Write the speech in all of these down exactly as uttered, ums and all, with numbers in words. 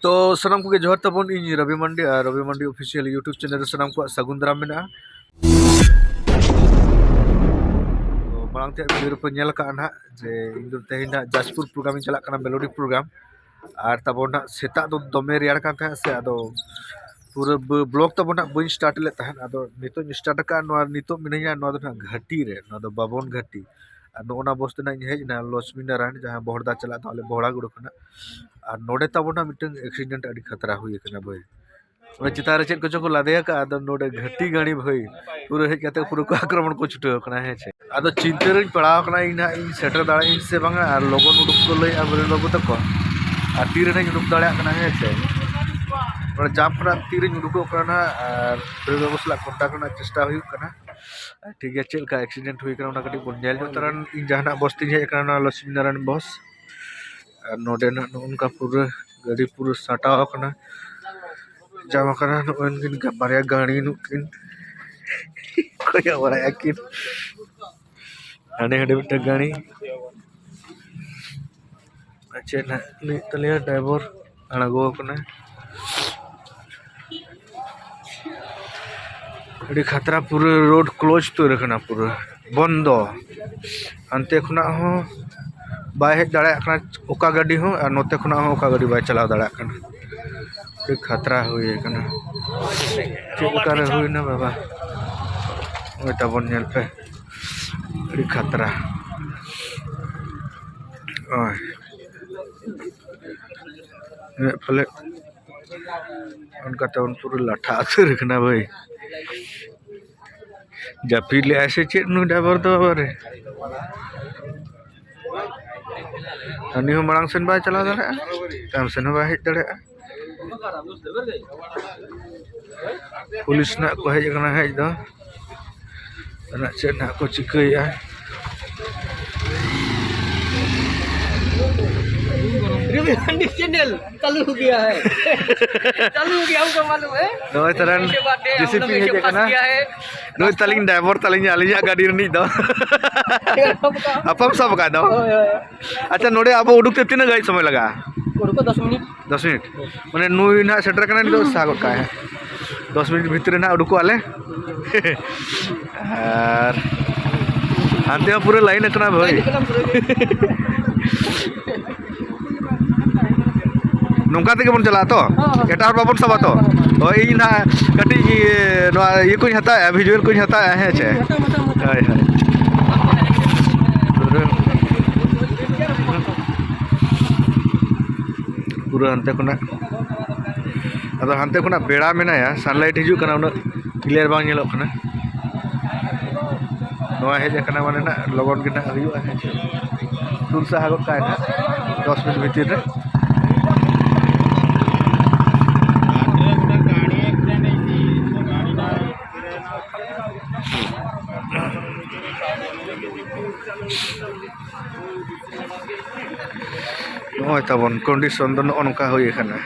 ᱛᱚ ᱥᱟᱱᱟᱢ ᱠᱚᱜᱮ ᱡᱚᱦᱟᱨ ᱛᱟᱵᱚᱱ, ᱤᱧ ᱨᱚᱵᱤ ᱢᱟᱱᱰᱤ ᱟᱨ ᱨᱚᱵᱤ ᱢᱟᱱᱰᱤ ᱚᱯᱷᱤᱥᱤᱭᱟᱞ YouTube ᱪᱮᱱᱮᱞ ᱨᱮ ᱥᱟᱱᱟᱢ ᱠᱚᱣᱟᱜ ᱥᱟᱹᱜᱩᱱ ᱫᱟᱨᱟᱢ ᱢᱮᱱᱟᱜᱼᱟ᱾ ᱛᱚ ᱢᱟᱲᱟᱝ ᱛᱮᱭᱟᱜ ᱵᱷᱤᱰᱤᱭᱳ ᱨᱮᱯᱮ ᱧᱮᱞ ᱟᱠᱟᱫᱼᱟ ᱱᱟᱦᱟᱜ ᱡᱮ ᱤᱧ ᱫᱚ ᱛᱮᱦᱮᱧ ᱱᱟᱦᱟᱜ ᱡᱟᱡᱽᱯᱩᱨ ᱯᱨᱳᱜᱨᱟᱢ ᱤᱧ ᱪᱟᱞᱟᱜ ᱠᱟᱱᱟ, ᱢᱮᱞᱳᱰᱤ ᱯᱨᱳᱜᱨᱟᱢ᱾ ᱟᱨ ᱛᱟᱵᱚᱱ ᱱᱟᱦᱟᱜ ᱥᱮᱛᱟᱜ ᱫᱚ ᱫᱚᱢᱮ ᱨᱮᱭᱟᱲ ᱠᱟᱱ ᱛᱟᱦᱮᱸᱫ ᱥᱮ, ᱟᱫᱚ ᱯᱩᱨᱟᱹ ᱵᱞᱚᱜ ᱛᱟᱵᱚᱱ ᱱᱟᱦᱟᱜ ᱵᱟᱹᱧ ᱥᱴᱟᱨᱴ ᱞᱮᱫ ᱛᱟᱦᱮᱸᱫ᱾ ᱟᱫᱚ ᱱᱤᱛᱚᱜ ᱤᱧ ᱥᱴᱟᱨᱴ ᱟᱠᱟᱫᱼᱟ, ᱱᱚᱣᱟ ᱱᱤᱛᱚᱜ ᱢᱤᱱᱟᱹᱧᱟ ᱱᱚᱣᱟ ᱫᱚ ᱱᱟᱦᱟᱜ ᱜᱷᱟᱴᱤ ᱨᱮ, ᱱᱚᱣᱟ ᱫᱚ ᱵᱟᱵᱚᱱ ᱜᱷᱟᱴᱤ᱾ ᱟᱨ ᱱᱚᱜᱼᱚ ᱱᱟ ᱵᱚᱥ ᱛᱮ ᱱᱟᱦᱟᱜ ᱤᱧ ᱦᱮᱡ ᱮᱱᱟ ᱞᱚᱪᱷᱢᱤ ᱱᱟᱨᱟᱭᱚᱱ, ᱡᱟᱦᱟᱸ ᱵᱚᱦᱲᱫᱟ ᱪᱟᱞᱟᱜ ᱫᱚ ᱟᱞᱮ ᱵᱚᱦᱲᱟ ᱜᱩᱲ ᱠᱷᱚᱱᱟᱜ᱾ ᱟᱨ ᱱᱚᱰᱮ ᱛᱟᱵᱚᱱ ᱱᱟᱦᱟᱜ ᱢᱤᱫᱴᱟᱝ ᱮᱠᱥᱤᱰᱮᱱᱴ ᱟᱹᱰᱤ ᱠᱷᱟᱛᱨᱟ ᱦᱩᱭ ᱟᱠᱟᱱᱟ ᱵᱷᱟᱹᱭ᱾ ᱚᱱᱟ ᱪᱮᱛᱟᱱ ᱨᱮ ᱪᱮᱫ ᱠᱚᱪᱚ ᱠᱚ ᱞᱟᱫᱮ ᱟᱠᱟᱫᱼᱟ, ᱟᱫᱚ ᱱᱚᱰᱮ ᱜᱷᱟᱹᱴᱤ ᱜᱟᱹᱲᱤ ᱵᱷᱟᱹᱭ ᱯᱩᱨᱟᱹ ᱦᱮᱡ ᱠᱟᱛᱮ ᱯᱩᱨᱟᱹ ᱠᱚ ᱟᱠᱨᱚᱢᱚᱱ ᱠᱚ ᱪᱷᱩᱴᱟᱹᱣ ᱟᱠᱟᱱᱟ, ᱦᱮᱸ ᱪᱮ᱾ ᱟᱫᱚ ᱪᱤᱱᱛᱟᱹ ᱨᱮᱧ ᱯᱟᱲᱟᱣ ᱟᱠᱟᱱᱟ ᱤᱧ ᱱᱟᱦᱟᱜ ᱤᱧ ᱥᱮᱴᱮᱨ ᱫᱟᱲᱮᱭᱟᱜ ᱤᱧ ᱥᱮ ᱵᱟᱝᱟ, ᱟᱨ ᱞᱚᱜᱚᱱ ᱩᱰᱩᱠ ᱠᱚ ᱞᱟᱹᱭᱮᱫᱼᱟ ᱵᱨᱮᱱ ᱵᱟᱹᱵᱩ ᱛᱟᱠᱚ, ᱟᱨ ᱛᱤ ᱨᱮ ᱱᱟᱦᱟᱜ ᱤᱧ ᱩᱰᱩᱠ ᱫᱟᱲᱮᱭᱟᱜ ᱠᱟᱱᱟ, ᱦᱮᱸ ᱪᱮ᱾ ᱱᱚᱰᱮ ᱡᱟᱢ ᱠᱷᱚᱱᱟᱜ ᱛᱤ ᱨᱮᱧ ᱩᱰᱩᱠᱚᱜ ᱠᱟᱱᱟ ᱱᱟᱦᱟᱜ, ᱟᱨ ᱵᱨᱮᱱ ᱵᱟᱹᱵᱩ ᱥᱟᱞᱟᱜ ᱠᱚᱱᱴᱟᱠᱴ ᱨᱮᱱᱟᱜ ᱪᱮᱥᱴᱟ ᱦᱩᱭᱩᱜ ᱠᱟᱱᱟ᱾ ᱴᱷᱤᱠ ᱜᱮᱭᱟ, ᱪᱮᱫ ᱞᱮᱠᱟ ᱮᱠᱥᱤᱰᱮᱱᱴ ᱦᱩᱭ ᱠᱟᱱᱟ ᱚᱱᱟ ᱠᱟᱹᱴᱤᱡ ᱵᱚᱱ ᱧᱮᱞ ᱧᱚᱜ ᱛᱟᱨᱟ᱾ ᱤᱧ ᱡᱟᱦᱟᱱᱟᱜ ᱵᱚᱥ ᱛᱤᱧ ᱦᱮᱡ ᱟᱠᱟᱱᱟ, ᱱᱚᱣᱟ ᱞᱚᱪᱷᱢᱤ ᱱᱟᱨᱟᱭᱚᱱ ᱵᱚᱥ, ᱟᱨ ᱱᱚᱰᱮ ᱱᱟᱦᱟᱜ ᱱᱚᱜᱼᱚ ᱱᱚᱝᱠᱟ ᱯᱩᱨᱟᱹ ᱜᱟᱹᱰᱤ ᱯᱩᱨᱟᱹ ᱥᱟᱴᱟᱣ ᱟᱠᱟᱱᱟ, ᱡᱟᱢ ᱟᱠᱟᱱᱟ᱾ ᱱᱚᱜᱼᱚᱭ ᱱᱩᱠᱤᱱ ᱵᱟᱨᱭᱟ ᱜᱟᱹᱲᱤ ᱱᱩᱠᱤᱱ ᱠᱚᱭᱚᱜ ᱵᱟᱲᱟᱭᱟ ᱠᱤᱱ, ᱦᱟᱸᱰᱮ ᱦᱟᱸᱰᱮ ᱢᱤᱫᱴᱟᱝ ᱜᱟᱹᱲᱤ᱾ ᱟᱨ ᱪᱮᱫ ᱱᱟᱦᱟᱜ ᱞᱟᱹᱭᱮᱫ ᱛᱟᱞᱮᱭᱟ ᱰᱨᱟᱭᱵᱷᱟᱨ ᱟᱬᱜᱚ ᱟᱠᱟᱱᱟᱭ᱾ ᱟᱹᱰᱤ ᱠᱷᱟᱛᱨᱟ, ᱯᱩᱨᱟᱹ ᱨᱳᱰ ᱠᱞᱳᱡᱽ ᱩᱛᱟᱹᱨ ᱟᱠᱟᱱᱟ, ᱯᱩᱨᱟᱹ ᱵᱚᱱᱫᱚ᱾ ᱦᱟᱱᱛᱮ ᱠᱷᱚᱱᱟᱜ ᱦᱚᱸ ᱵᱟᱭ ᱦᱮᱡ ᱫᱟᱲᱮᱭᱟᱜ ᱠᱟᱱᱟ ᱚᱠᱟ ᱜᱟᱹᱰᱤ ᱦᱚᱸ, ᱟᱨ ᱱᱚᱛᱮ ᱠᱷᱚᱱᱟᱜ ᱦᱚᱸ ᱚᱠᱟ ᱜᱟᱹᱰᱤ ᱵᱟᱭ ᱪᱟᱞᱟᱣ ᱫᱟᱲᱮᱭᱟᱜ ᱠᱟᱱᱟ᱾ ᱟᱹᱰᱤ ᱠᱷᱟᱛᱨᱟ ᱦᱩᱭ ᱟᱠᱟᱱᱟ᱾ ᱪᱮᱫ ᱞᱮᱠᱟᱨᱮ ᱦᱩᱭᱱᱟ ᱵᱟᱵᱟ? ᱱᱚᱜᱼᱚᱭ ᱛᱟᱵᱚᱱ ᱧᱮᱞ ᱯᱮ, ᱟᱹᱰᱤ ᱠᱷᱟᱛᱨᱟ᱾ ᱳᱭ᱾ ᱯᱟᱞᱮ ᱚᱱᱠᱟ ᱛᱮᱵᱚᱱ ᱯᱩᱨᱟᱹ ᱞᱟᱴᱷᱟ ᱩᱛᱟᱹᱨ ᱟᱠᱟᱱᱟ ᱵᱷᱟᱹᱭ᱾ ᱡᱟᱹᱯᱤᱫ ᱞᱮᱜᱼᱟᱭ ᱥᱮ ᱪᱮᱫ ᱱᱩᱭ ᱰᱨᱟᱭᱵᱷᱟᱨ ᱫᱚ ᱵᱟᱵᱟ ᱨᱮ? ᱦᱟᱹᱱᱤ ᱦᱚᱸ ᱢᱟᱲᱟᱝ ᱥᱮᱱ ᱵᱟᱭ ᱪᱟᱞᱟᱣ ᱫᱟᱲᱮᱭᱟᱜᱼᱟ, ᱛᱟᱭᱚᱢ ᱥᱮᱱ ᱦᱚᱸ ᱵᱟᱭ ᱦᱮᱡ ᱫᱟᱲᱮᱭᱟᱜᱼᱟ᱾ ᱯᱩᱞᱤᱥ ᱱᱟᱜ ᱠᱚ ᱦᱮᱡ ᱟᱠᱟᱱᱟ ᱦᱮᱡ ᱫᱚ᱾ ᱟᱨ ᱪᱮᱫ ᱱᱟᱜ ᱠᱚ ᱪᱤᱠᱟᱹᱭᱮᱫᱼᱟ? रिव्यू चैनल चालू हो गया है। चालू हो गया, हमको मालूम है। ᱱᱚᱜᱼᱚᱭ ᱛᱟᱨᱟᱱ ᱡᱮ ᱥᱤ ᱯᱤ ᱦᱮᱡ ᱟᱠᱟᱱᱟ᱾ ᱱᱩᱭ ᱛᱟᱹᱞᱤᱧ ᱰᱨᱟᱭᱵᱷᱟᱨ ᱛᱟᱹᱞᱤᱧ, ᱟᱹᱞᱤᱧᱟᱜ ᱜᱟᱹᱰᱤ ᱨᱤᱱᱤᱡ ᱫᱚ᱾ ᱟᱯᱟᱢ ᱥᱟᱵ ᱟᱠᱟᱫ ᱫᱚ᱾ ᱦᱳᱭ, ᱦᱳᱭ᱾ ᱟᱪᱪᱷᱟ, ᱱᱚᱰᱮ ᱟᱵᱚ ᱩᱰᱩᱠ ᱛᱮ ᱛᱤᱱᱟᱹᱜ ᱜᱷᱟᱹᱲᱤᱡ ᱥᱚᱢᱚᱭ ᱞᱟᱜᱟᱜᱼᱟ? ᱩᱰᱩᱠᱚᱜ ᱫᱚᱥ ᱢᱤᱱᱤᱴ᱾ ᱫᱚᱥ ᱢᱤᱱᱤᱴ? ᱢᱟᱱᱮ ᱱᱩᱭ ᱱᱟᱦᱟᱜ ᱥᱮᱴᱮᱨ ᱠᱟᱱᱟ, ᱱᱤᱛᱚᱜ ᱥᱟᱦᱟ ᱜᱚᱫ ᱠᱟᱜᱼᱟᱭ ᱦᱟᱸᱜ᱾ ᱫᱚᱥ ᱢᱤᱱᱤᱴ ᱵᱷᱤᱛᱨᱤ ᱨᱮ ᱱᱟᱦᱟᱜ ᱩᱰᱩᱠᱚᱜ ᱟᱞᱮ᱾ ᱟᱨ ᱦᱟᱱᱛᱮ ᱦᱚᱸ ᱯᱩᱨᱟᱹ ᱞᱟᱭᱤᱱ ᱟᱠᱟᱱᱟ ᱵᱷᱟᱹᱭ᱾ ᱱᱚᱝᱠᱟ ᱛᱮᱜᱮ ᱵᱚᱱ ᱪᱟᱞᱟᱜᱼᱟ ᱛᱚ? ᱦᱚᱸ, ᱦᱚᱸ᱾ ᱮᱴᱟᱜ ᱦᱚᱲ ᱵᱟᱵᱚᱱ ᱥᱟᱵᱟ ᱛᱚ? ᱦᱳᱭ, ᱤᱧ ᱱᱟᱦᱟᱜ ᱠᱟᱹᱴᱤᱡ ᱤᱭᱟᱹ, ᱱᱚᱣᱟ ᱤᱭᱟᱹ ᱠᱚᱧ ᱦᱟᱛᱟᱣᱮᱫᱼᱟ, ᱵᱷᱤᱡᱩᱣᱟᱞ ᱠᱚᱧ ᱦᱟᱛᱟᱣᱮᱫᱼᱟ, ᱦᱮᱸ ᱪᱮ? ᱦᱳᱭ, ᱦᱳᱭ᱾ ᱯᱩᱨᱟᱹ ᱦᱟᱱᱛᱮ ᱠᱷᱚᱱᱟᱜ, ᱟᱫᱚ ᱦᱟᱱᱛᱮ ᱠᱷᱚᱱᱟᱜ ᱵᱮᱲᱟ ᱢᱮᱱᱟᱭᱟ, ᱥᱟᱱᱞᱟᱭᱤᱴ ᱦᱤᱡᱩᱜ ᱠᱟᱱᱟ, ᱩᱱᱟᱹᱜ ᱠᱞᱤᱭᱟᱨ ᱵᱟᱝ ᱧᱮᱞᱚᱜ ᱠᱟᱱᱟ᱾ ᱱᱚᱣᱟ ᱦᱮᱡ ᱟᱠᱟᱱᱟ ᱢᱟᱱᱮ ᱱᱟᱜ ᱞᱚᱜᱚᱱ ᱜᱮ ᱱᱟᱜ ᱦᱩᱭᱩᱜᱼᱟ, ᱦᱮᱸ ᱪᱮ? ᱥᱩᱨ ᱥᱟᱦᱟ ᱜᱚᱫ ᱠᱟᱜᱼᱟᱭ ᱱᱟᱜ ᱫᱚᱥ ᱢᱤᱱᱤᱴ ᱵᱷᱤᱛᱤᱨ ᱨᱮ᱾ ᱱᱚᱜᱼᱚᱭ ᱛᱟᱵᱚᱱ ᱠᱚᱱᱰᱤᱥᱚᱱ ᱫᱚ ᱱᱚᱜᱼᱚ ᱱᱚᱝᱠᱟ ᱦᱩᱭ ᱟᱠᱟᱱᱟ᱾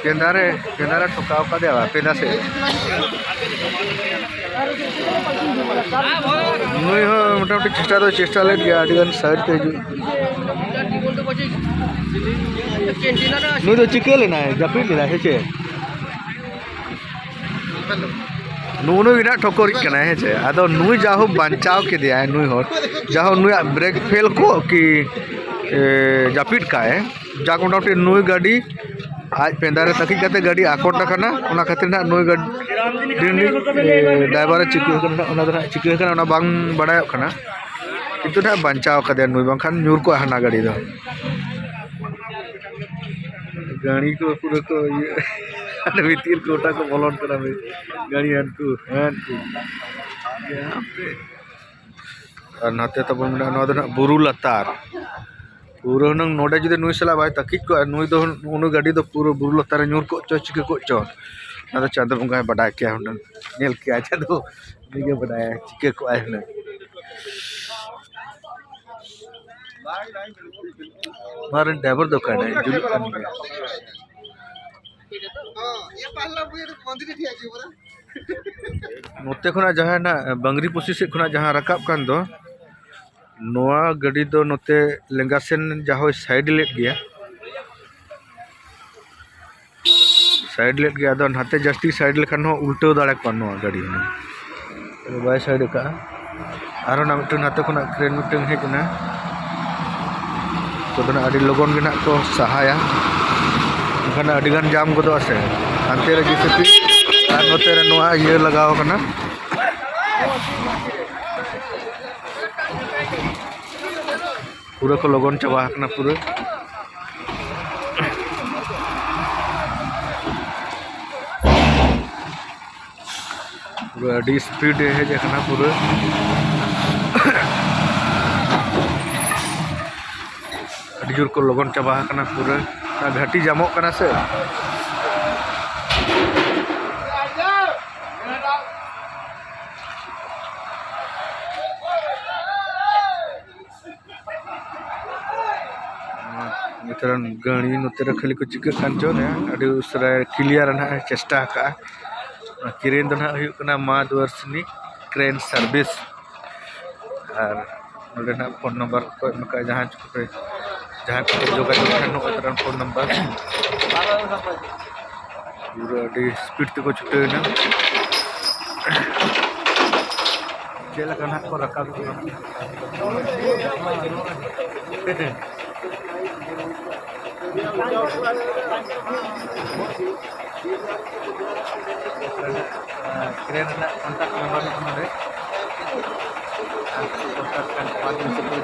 ᱯᱮᱸᱫᱟ ᱨᱮ, ᱯᱮᱸᱫᱟ ᱨᱮ ᱴᱷᱚᱠᱟᱣ ᱠᱟᱫᱮᱭᱟ, ᱯᱮᱸᱫᱟ ᱥᱮᱫ᱾ ᱱᱩᱭ ᱦᱚᱸ ᱢᱚᱴᱟᱢᱩᱴᱤ ᱪᱮᱥᱴᱟ ᱫᱚᱭ ᱪᱮᱥᱴᱟ ᱞᱮᱫ ᱜᱮᱭᱟ, ᱟᱹᱰᱤ ᱜᱟᱱ ᱥᱟᱭᱤᱰ ᱛᱮ ᱦᱤᱡᱩᱜ᱾ ᱱᱩᱭ ᱫᱚ ᱪᱤᱠᱟᱹ ᱞᱮᱱᱟᱭ? ᱡᱟᱹᱯᱤᱫ ᱞᱮᱱᱟᱭ ᱥᱮ ᱪᱮᱫ? ᱱᱩᱜᱼᱩ ᱱᱩᱭ ᱜᱮ ᱱᱟᱜ ᱴᱷᱚᱠᱚᱨᱤᱡ ᱠᱟᱱᱟᱭ, ᱦᱮᱸ ᱪᱮ? ᱟᱫᱚ ᱱᱩᱭ ᱡᱟᱦᱳᱠ ᱵᱟᱧᱪᱟᱣ ᱠᱮᱫᱮᱭᱟᱭ, ᱱᱩᱭ ᱦᱚᱲ ᱡᱟᱦᱳᱠ ᱱᱩᱭᱟᱜ ᱵᱨᱮᱠ ᱯᱷᱮᱞ ᱠᱚᱜ ᱠᱤ, ᱮ, ᱡᱟᱹᱯᱤᱫ ᱠᱟᱜᱼᱟᱭ, ᱡᱟᱠ ᱢᱚᱴᱟᱢᱩᱴᱤ ᱱᱩᱭ ᱜᱟᱹᱰᱤ ᱟᱡ ᱯᱮᱸᱫᱟ ᱨᱮ ᱛᱟᱹᱠᱤᱡ ᱠᱟᱛᱮ ᱜᱟᱹᱰᱤ ᱟᱠᱚᱴ ᱟᱠᱟᱱᱟ, ᱚᱱᱟ ᱠᱷᱟᱹᱛᱤᱨ ᱱᱟᱜ ᱱᱩᱭ ᱜᱟᱹᱰᱤ ᱨᱤᱱᱤᱡ, ᱮ, ᱰᱟᱭᱵᱟᱨ ᱮ ᱪᱤᱠᱟᱹ ᱟᱠᱟᱱᱟ, ᱚᱱᱟ ᱫᱚ ᱱᱟᱜ ᱪᱤᱠᱟᱹ ᱟᱠᱟᱱᱟ ᱚᱱᱟ ᱵᱟᱝ ᱵᱟᱲᱟᱭᱚᱜ ᱠᱟᱱᱟ, ᱠᱤᱱᱛᱩ ᱱᱟᱜ ᱵᱟᱧᱪᱟᱣ ᱠᱟᱫᱮᱭᱟ ᱱᱩᱭ, ᱵᱟᱝᱠᱷᱟᱱ ᱧᱩᱨ ᱠᱚᱜᱼᱟ ᱦᱟᱱᱟ ᱜᱟᱹᱰᱤ ᱫᱚ᱾ ᱜᱟᱹᱲᱤ ᱠᱚ ᱯᱩᱨᱟᱹ ᱠᱚ ᱤᱭᱟᱹ, ᱟᱨ ᱵᱷᱤᱛᱤᱨ ᱠᱚ ᱜᱚᱴᱟ ᱠᱚ ᱵᱚᱞᱚᱱ ᱠᱟᱱᱟ, ᱜᱟᱹᱲᱤ ᱦᱟᱹᱱᱠᱩ ᱦᱟᱹᱱᱠᱩ᱾ ᱟᱨ ᱱᱟᱛᱮ ᱛᱟᱵᱚᱱ ᱢᱮᱱᱟᱜᱼᱟ, ᱱᱚᱣᱟ ᱫᱚ ᱱᱟᱜ ᱵᱩᱨᱩ ᱞᱟᱛᱟᱨ᱾ ᱯᱩᱨᱟᱹ ᱦᱩᱱᱟᱹᱝ ᱱᱚᱰᱮ ᱡᱩᱫᱤ ᱱᱩᱭ ᱥᱟᱞᱟᱜ ᱵᱟᱭ ᱛᱟᱹᱠᱤᱡ ᱠᱚᱜᱼᱟ, ᱱᱩᱭ ᱫᱚ ᱩᱱᱤ ᱜᱟᱹᱰᱤ ᱫᱚ ᱯᱩᱨᱟᱹ ᱵᱩᱨᱩ ᱞᱟᱛᱟᱨ ᱨᱮ ᱧᱩᱨ ᱠᱚᱜ ᱪᱚ, ᱪᱤᱠᱟᱹ ᱠᱚᱜ ᱪᱚ, ᱚᱱᱟ ᱫᱚ ᱪᱟᱸᱫᱚ ᱵᱚᱸᱜᱟᱭ ᱵᱟᱰᱟᱭ ᱠᱮᱭᱟ ᱦᱩᱱᱟᱹᱝ, ᱧᱮᱞ ᱠᱮᱭᱟ ᱪᱟᱸᱫᱚ, ᱩᱱᱤᱜᱮ ᱵᱟᱰᱟᱭᱟ ᱪᱤᱠᱟᱹ ᱠᱚᱜᱼᱟᱭ ᱦᱩᱱᱟᱹᱝ᱾ ᱱᱚᱣᱟ ᱨᱮᱱ ᱰᱨᱟᱭᱵᱷᱟᱨ ᱫᱚ ᱚᱠᱟᱭ ᱱᱟᱭ? ᱡᱩᱞᱩᱜ ᱠᱟᱱ ᱜᱮᱭᱟ᱾ ᱱᱚᱛᱮ ᱠᱷᱚᱱᱟᱜ ᱡᱟᱦᱟᱸ ᱱᱟᱜ ᱵᱟᱝᱨᱤ ᱯᱚᱥᱤ ᱥᱮᱫ ᱠᱷᱚᱱᱟᱜ ᱡᱟᱦᱟᱸ ᱨᱟᱠᱟᱵ ᱠᱟᱱ ᱫᱚ, ᱱᱚᱣᱟ ᱜᱟᱹᱰᱤ ᱫᱚ ᱱᱚᱛᱮ ᱞᱮᱸᱜᱟ ᱥᱮᱱ ᱡᱟᱦᱳᱭ side ᱞᱮᱫ ᱜᱮᱭᱟ, side ᱞᱮᱫ ᱜᱮᱭᱟ, ᱟᱫᱚ ᱱᱟᱛᱮ ᱡᱟᱹᱥᱛᱤ side ᱞᱮᱠᱷᱟᱱ ᱦᱚᱸ ᱩᱞᱴᱟᱹᱣ ᱫᱟᱲᱮ ᱠᱚᱣᱟ ᱱᱚᱣᱟ ᱜᱟᱹᱰᱤ ᱦᱚᱸ᱾ ᱟᱫᱚ ᱵᱟᱭ side ᱟᱠᱟᱫᱼᱟ᱾ ᱟᱨᱦᱚᱸ ᱱᱟᱜ ᱢᱤᱫᱴᱟᱝ ᱱᱟᱛᱮ ᱠᱷᱚᱱᱟᱜ crane ᱢᱤᱫᱴᱟᱝ ᱦᱮᱡ ᱮᱱᱟ᱾ ᱛᱚ ᱫᱚ ᱱᱟᱜ ᱟᱹᱰᱤ ᱞᱚᱜᱚᱱ ᱜᱮ ᱱᱟᱜ ᱠᱚ ᱥᱟᱦᱟᱭᱟ᱾ ᱮᱱᱠᱷᱟᱱ ᱟᱹᱰᱤ ᱜᱟᱱ ᱡᱟᱢ ᱜᱚᱫᱚᱜᱼᱟ ᱥᱮ᱾ ᱦᱟᱱᱛᱮ ᱨᱮ JCB ᱟᱨ ᱱᱚᱛᱮ ᱨᱮ ᱱᱚᱣᱟ ᱤᱭᱟᱹ ᱞᱟᱜᱟᱣ ᱠᱟᱱᱟ᱾ ᱯᱩᱨᱟᱹ ᱠᱚ ᱞᱚᱜᱚᱱ ᱪᱟᱵᱟ ᱟᱠᱟᱱᱟ ᱯᱩᱨᱟᱹ᱾ ᱯᱩᱨᱟᱹ ᱟᱹᱰᱤ speed ᱮ ᱦᱮᱡ ᱟᱠᱟᱱᱟ ᱯᱩᱨᱟᱹ᱾ ᱟᱹᱰᱤ ᱡᱳᱨ ᱠᱚ ᱞᱚᱜᱚᱱ ᱪᱟᱵᱟ ᱟᱠᱟᱱᱟ ᱯᱩᱨᱟᱹ᱾ ᱚᱱᱟ ᱜᱷᱟᱹᱴᱤ ᱡᱟᱢᱚᱜ ᱠᱟᱱᱟ ᱥᱮ᱾ ᱱᱚᱛᱮ ᱨᱮᱱ ᱜᱟᱹᱲᱤ ᱱᱚᱛᱮ ᱨᱮ ᱠᱷᱟᱹᱞᱤ ᱠᱚ ᱪᱤᱠᱟᱹᱜ ᱠᱟᱱ ᱪᱚ, ᱱᱮ ᱟᱹᱰᱤ ᱩᱥᱟᱹᱨᱟ clear ᱨᱮᱱᱟᱜ ᱮ ᱪᱮᱥᱴᱟ ᱟᱠᱟᱫᱼᱟ᱾ ᱚᱱᱟ crane ᱫᱚ ᱱᱟᱦᱟᱜ ᱦᱩᱭᱩᱜ ᱠᱟᱱᱟ ᱢᱟ ᱫᱩᱣᱟᱨᱥᱤᱱᱤ Crane Service᱾ ᱟᱨ ᱱᱚᱰᱮ ᱱᱟᱦᱟᱜ phone number ᱠᱚ ᱮᱢ ᱟᱠᱟᱫᱼᱟ, ᱡᱟᱦᱟᱸ ᱪᱤᱠᱟᱹ ᱡᱟᱦᱟᱸ ᱠᱚ ᱡᱳᱜᱟᱡᱳᱜᱽ ᱠᱷᱟᱱ ᱱᱚᱜᱼᱚᱭ ᱛᱟᱨᱟᱝ phone number᱾ ᱯᱩᱨᱟᱹ ᱟᱹᱰᱤ speed ᱛᱮᱠᱚ ᱪᱷᱩᱴᱟᱹᱣ ᱮᱱᱟ᱾ ᱪᱮᱫ ᱞᱮᱠᱟ ᱱᱟᱦᱟᱜ ᱠᱚ ᱨᱟᱠᱟᱵ ᱮᱫᱟ? Crane ᱨᱮᱱᱟᱜ contact number ᱱᱚᱜᱼᱚ ᱱᱚᱰᱮ᱾ ᱟᱨ contact ᱠᱷᱟᱱ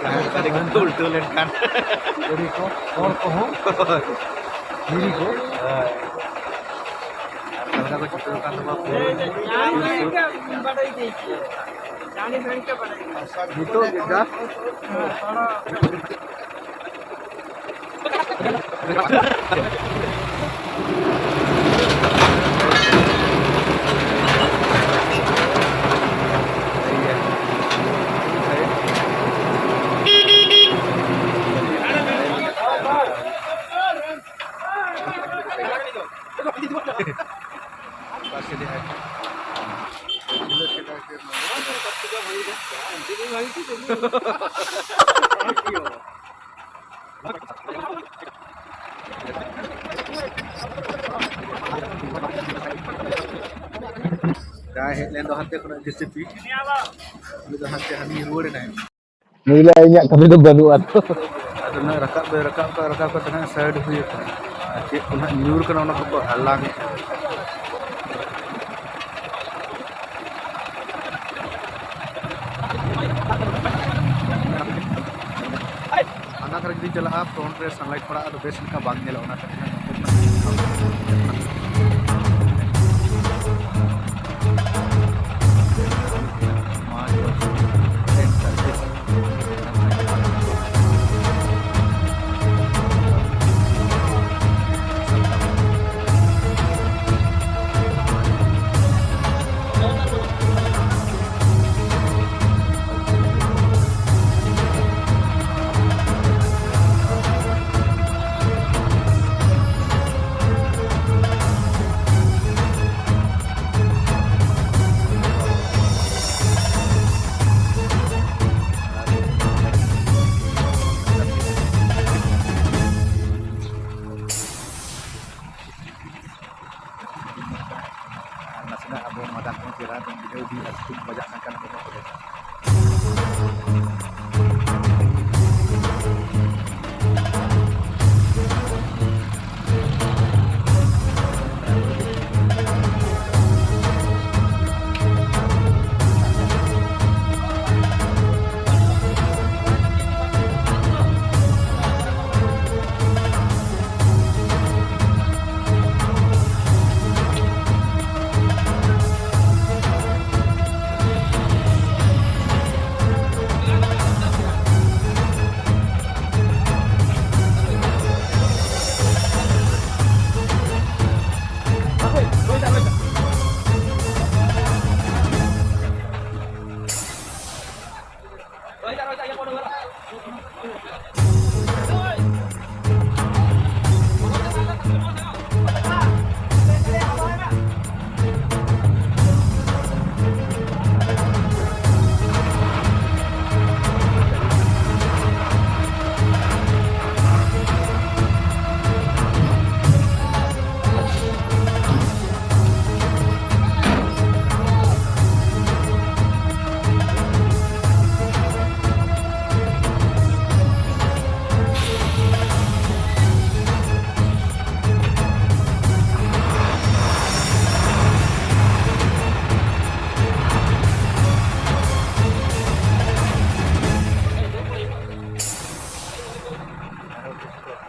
ᱡᱟᱦᱟᱸᱭ ᱜᱟᱹᱰᱤ ᱠᱚ ᱩᱞᱴᱟᱹᱣ ᱞᱮᱱᱠᱷᱟᱱ᱾ ᱜᱟᱹᱰᱤ ᱠᱚ, ᱦᱚᱲ ᱠᱚᱦᱚᱸ᱾ ᱦᱳᱭ᱾ ᱫᱷᱤᱨᱤ ᱠᱚ᱾ ᱦᱳᱭ᱾ ᱟᱨ ᱚᱠᱟ ᱞᱮᱠᱟ ᱠᱚ ᱪᱷᱩᱴᱟᱹᱣ ᱠᱟᱱ ᱛᱟᱵᱚᱱᱟ ᱯᱩᱨᱟᱹ᱾ ᱱᱤᱛᱚᱜ ᱜᱮ just ᱦᱮᱡ ᱞᱮᱱ ᱫᱚ ᱦᱟᱱᱛᱮ ᱠᱷᱚᱱᱟᱜ ᱡᱮ ᱥᱤ ᱯᱤ, ᱩᱱᱤ ᱫᱚ ᱦᱟᱱᱛᱮ ᱦᱟᱹᱱᱤ ᱨᱩᱣᱟᱹᱲ ᱮᱱᱟᱭ᱾ ᱱᱩᱭ ᱞᱟᱹᱭ, "ᱤᱧᱟᱹᱜ ᱠᱟᱹᱢᱤ ᱫᱚ ᱵᱟᱹᱱᱩᱜᱼᱟ ᱛᱚ᱾" ᱟᱫᱚ ᱱᱟᱜ ᱨᱟᱠᱟᱵ ᱫᱚᱭ ᱨᱟᱠᱟᱵ ᱠᱟᱜ, ᱨᱟᱠᱟᱵ ᱠᱟᱛᱮ ᱱᱟᱜ ᱥᱟᱭᱤᱰ ᱦᱩᱭ ᱟᱠᱟᱱᱟ᱾ ᱟᱨ ᱪᱮᱫ ᱠᱚ ᱱᱟᱜ ᱧᱩᱨ ᱠᱟᱱᱟ, ᱚᱱᱟ ᱠᱚᱠᱚ ᱦᱟᱞᱟᱝ ᱮᱫᱟ᱾ ᱦᱟᱱᱟ ᱫᱷᱟᱨᱮ ᱡᱩᱫᱤ ᱪᱟᱞᱟᱜᱼᱟ, ᱯᱷᱨᱚᱱᱴ ᱨᱮ ᱥᱟᱱᱞᱟᱭᱤᱴ ᱯᱟᱲᱟᱜᱼᱟ, ᱟᱫᱚ ᱵᱮᱥ ᱞᱮᱠᱟ ᱵᱟᱝ ᱧᱮᱞᱚᱜᱼᱟ, ᱚᱱᱟ ᱠᱷᱟᱹᱛᱤᱨ᱾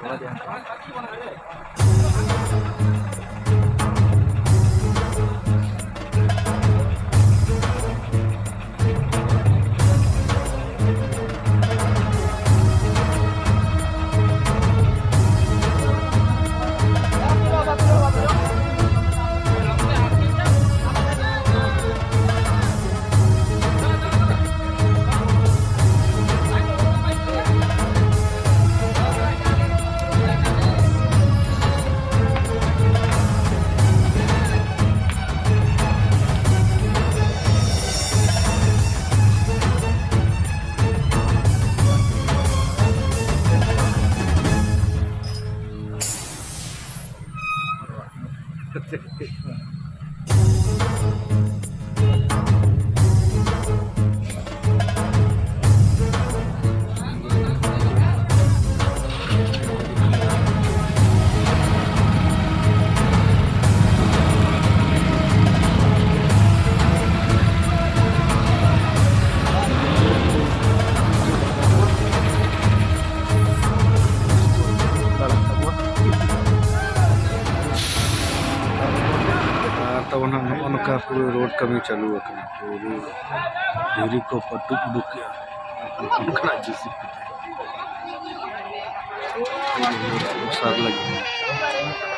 ᱟᱨ ᱛᱟᱵᱚᱱ ᱦᱟᱸᱜ ᱱᱚᱜᱼᱚ ᱱᱚᱝᱠᱟ ᱯᱩᱨᱟᱹ ᱨᱳᱰ ᱠᱟᱹᱢᱤ ᱪᱟᱹᱞᱩ ᱟᱠᱟᱱᱟ᱾ ᱯᱩᱨᱟᱹ ᱫᱷᱤᱨᱤ ᱠᱚ ᱯᱟᱹᱴᱩᱵ ᱩᱰᱩᱠ ᱠᱮᱜᱼᱟ ᱚᱱᱠᱟᱱᱟᱜ ᱡᱮ ᱥᱤ ᱵᱤ ᱛᱮ᱾ ᱚᱥᱟᱨ ᱞᱟᱹᱜᱤᱫ᱾